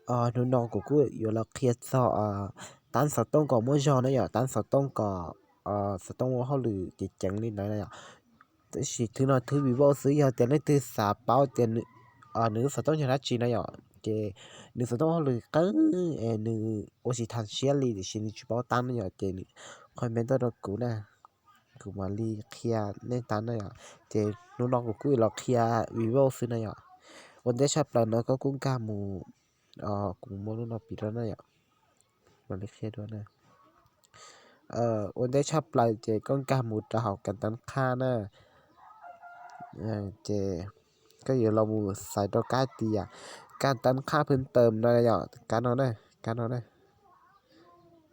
Hnub no kuv kuj yuav los qhia txog tab xov tooj kom muaj zog na yom, tab xov tooj kom xov tooj ua hauj lwm ceev ceev li ntawd na yom. Tab sis thwb no thwb Vivo xwb, yog tias leej twg xav paub tias nws lub xov tooj yog dab tsi na yom, ces nws xov tooj hauj lwm qeeb es nws ua tsis tau siab li tiam sis nws tsis paub tab na yom, ces comment tuaj rau kuv na, kuv mam li qhia nej tab na yom. Ces hnub no kuv kuj los qhia Vivo xwb na yom. Ua ntej tshaj plaws no koj kuj nkag mus, kuv muab lub no piv rau na yom, mam li qhia dua na. Ua ntej tshaj plaws ces koj nkag mus rau hauv kas tab qhaj na, ces koj yuav los mus xaiv rau kab tias kas tab qhaj phwj tawm no yom, kab no na, kab no na.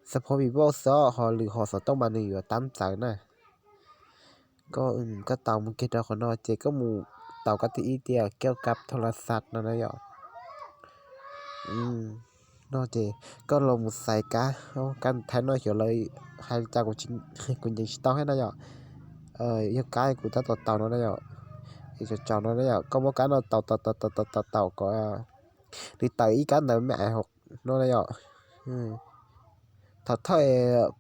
Xab phob Vivo xwb ho lwm hom xov tooj mas nws yuav tab ntxawv na. Koj, koj taus mus kiag rau qhov no ces koj mus taus kab thib ib tias keo kab thau la xas no na yom. No ces koj los mus xaiv kab, kab thaib no xyov lawv hais li cas kuv ncees tsis tau thiab na yom. Yog kab kuv tab tom taus no na yom, tsaus tsaus no na yom, koj muab kab no taus taus taus taus taus taus kom nws tawm ib kab ntawv me ais no na yom. Thaum thawj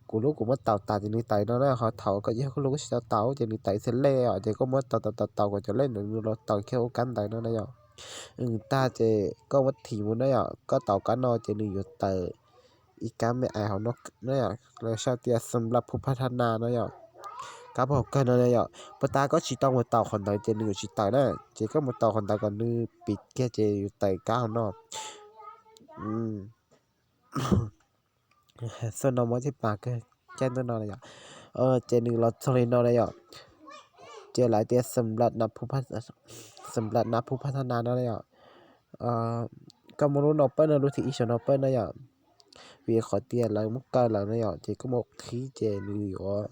kuv lub kuv muab taus tas ces nws tawm no na, ho thaum koj yog koj lub kuj tsis tau taus ces nws tawm ib txhia lej os, ces koj muab taus taus taus taus kom cov lej ntawd nws los tawm kiag ua kab ntawv no na yom. Tag ces koj muab thim mus na yom, koj taus kab no ces nws yuav tawm ib kab me ais hauv no na yom, lawv sau tias xam lab phu pha tha na no yom. Kab pab hauv kawg no na yom, puas tas koj tsis tau mus taus qhov ntawd ces nws yuav tsis tawm na, ces koj mus taus qhov ntawd kom nws piv kiag ces yuav tawm kab hauv no. Xoj no muab tib pas kawg caij ntuj no na yom. Ces nws los txog li no na yom, ces lawv tias xam lab na phu pha tha na no na yom. Koj muab lub no pawj na, lub thib ib saum no pawj na yom. Vim qhov tias lawv muab kaw lawm na yom, ces koj mus qhib ces nws yuav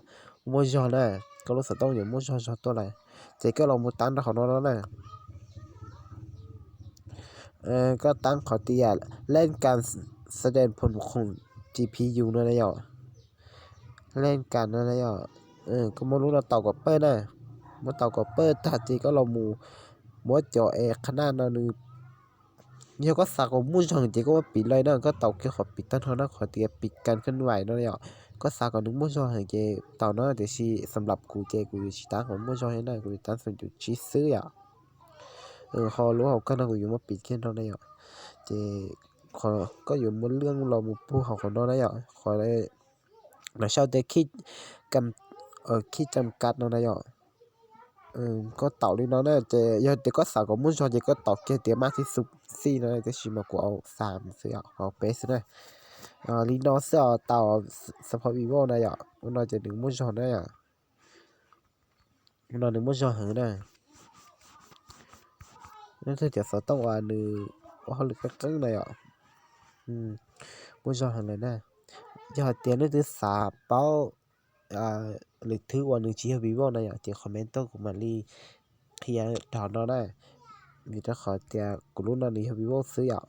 muaj zog na, koj lub xov tooj yuav muaj zog zog tuaj lawm. Ces koj los mus tab rau hauv no no na. Koj tab qhov tias lej kas xaden phom khoom G P U no na yom, lej kas no na yom. Koj muab lub no taus kom pawj na, muab taus kom pawj tag ces koj los mus muab cov es qhab naj no nws, yog koj xav kom muaj zog heev ces koj muab piv lawm na, koj taus kiag qhov piv tag nrho na, qhov tias piv kas khab vais no yom. Koj xav kom nws muaj zog heev ces taus no, tiam sis xam lab kuv ces kuv yuav tsis tab kom muaj zog thiab na, kuv yuav tab xam cum tsib xwb yom. Ho lub hauv kawg no kuv yuav muab piv kiag no na yom. Ces koj yuav muab lwaj los mus pug hauv qhov no na yom, qhov lawv sau tias khij cam kas no na yom. Koj taus li no na, ces yog tias koj xav kom muaj zog ces koj taus kiag tias maj tib xu xij no, tab sis mas kuv au xas xwb yom, au peb xwb na. Li no xwb os, taus xab phob Vivo na yom, ua no ces nws muaj zog na yom. Ua no nws muaj zog heev na. Leej twg cov xov tooj uas nws ua hauj lwm qeeb qeeb na yom, muaj zog heev lawm na. Yog hais tias leej twg xav paub lwm thwb uas nws tsis yog Vivo na yom, ces comment tuaj kuv mam li qhia rau no na. Vim rau qhov tias kuv lub no nws yog Vivo xwb yom.